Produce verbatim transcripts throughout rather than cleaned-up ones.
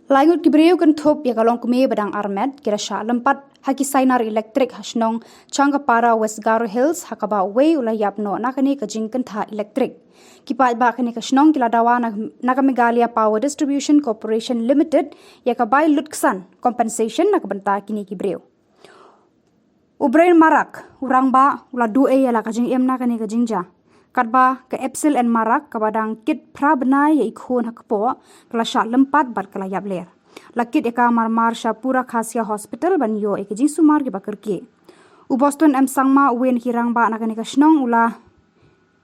Lai ngut ki briew kynthup ïa ka longkmie ba dang armet ki la shah lympat ha ki sainar elektrik ha shnong Changkapara, West Garo Hills, ha kaba uwei u la ïap noh na kane ka jingkyntha elektrik. Ki paidbah kane ka shnong ki la dawa na, na ka Meghalaya Power Distribution Corporation Limited ïa ka bai lut ksan, compensation, na ka bynta kine ki briew. U Brian Marak, u rangbah, u la duh ei ïa la ka jingim na kane ka jingjia. Katba ka Epsil N Marak, kaba dang kit phra bnai ïa i khun ha kpoh, ka la shah lympat bad ka la ïap ler. La kit ïa ka marmar sha Pura Khasia Hospital ban ïoh ïa ka jingsumar kiba kyrkieh. U Boston M Sangma, uwei na ki rangbah na kane ka shnong, u la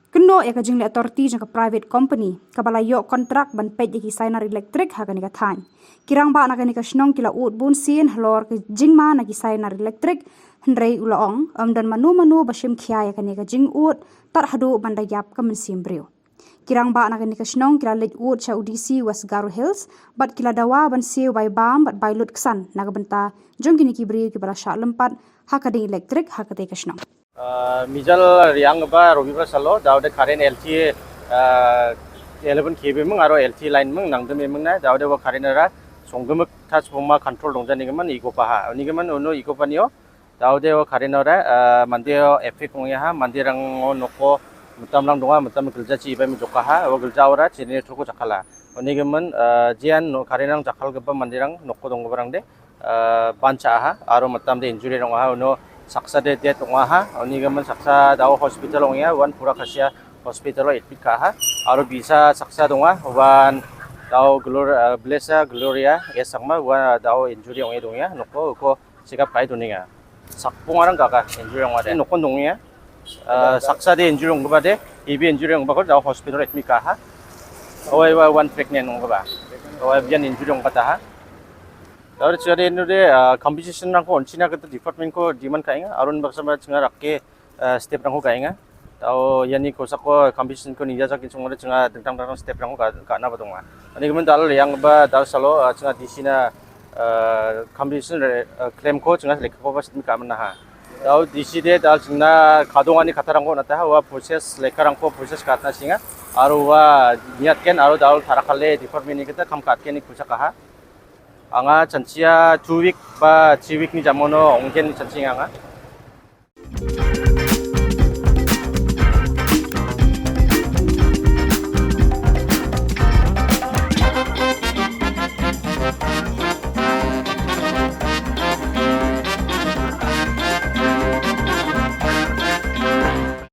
kynnoh ïa ka jingleh torti jong ka private company kaba la ïoh kontrak ban peit ïa ki sainar elektrik ha kane ka thaiñ. Ki rangbah na kane ka shnong ki la ud bun sien halor ka jingma na ki sainar elektrik, hynrei u la ong, ym don mano mano ba shim khia ïa kane ka jingud tad haduh ban da ïap ka mynsiem briew. Ki rangbah na kane ka shnong ki la leit ud sha u D C West Garo Hills bad ki la dawa ban siew bai bam bad bai lut ksan na ka bynta jong kine ki briew kiba la shah lympat ha ka ding elektrik ha katei ka shnong. Ah, mijal riang ba Robibar salo, da u de current L T, ah, eleven K V mung, aro L T line mung, nang dem mung na, da u de wa current ara, song gemek tas puma control dong jani geman, iko paha. Uni geman, uno iko panio, da u de wa current ara, ah, mandi o epic ngong ya ha, mandi rang ngo noko, mutam lang donga, mutam gelja chi ibai mi joka ha, wa gelja ora, chi ni troko jakala. Uni geman, ah, jian no current rang jakal geba mandi rang, noko dong geba rang de, ah, ban cha ha, aro matam de injury rong ha, uno saksa de death rong ha, uni geman saksa da u hospital rong ya, wan Pura Khasia hospital rong admit ka ha, aro bisa saksa dong ha, wan da u Glor-, ah, Blesa Gloria, ya sakma, wan da u injury rong ya dong ya, noko, ko sikap kai dong ya. Sakpung arang kaka injury rong de, noko dong ya. Ah, saksa de injury rong ba de, ibi injury rong ba ko da u hospital admit ka ha. Oi, wa wan pregnant rong ba. Oi, bian injury rong ba ta ha. Tawar chare nu de, ah, compensation rang ko, on china kata department ko demand ka inga, arun baksa ba chinga rakke, ah, step rang ko ka inga. Tau yani ko sako compensation ko ninja jakin chunga de chinga dengtang dengtang step rang ko ka, ka na ba donga. Ani kemen dal yang ba dal salo, ah, chinga D C na, ah, compensation re, ah, claim ko chinga lekha ko ba step ka mana ha. Tau D C de dal chingna kadong ani kata rang ko na ta ha, wa process lekha rang ko process ka ta singa. Aru wa niat ken aru dal tharakale department ni kita kam kat ken ni kusa ka ha. Anga chanchia two week ba three week ni jamono onggen ni chanchi anga.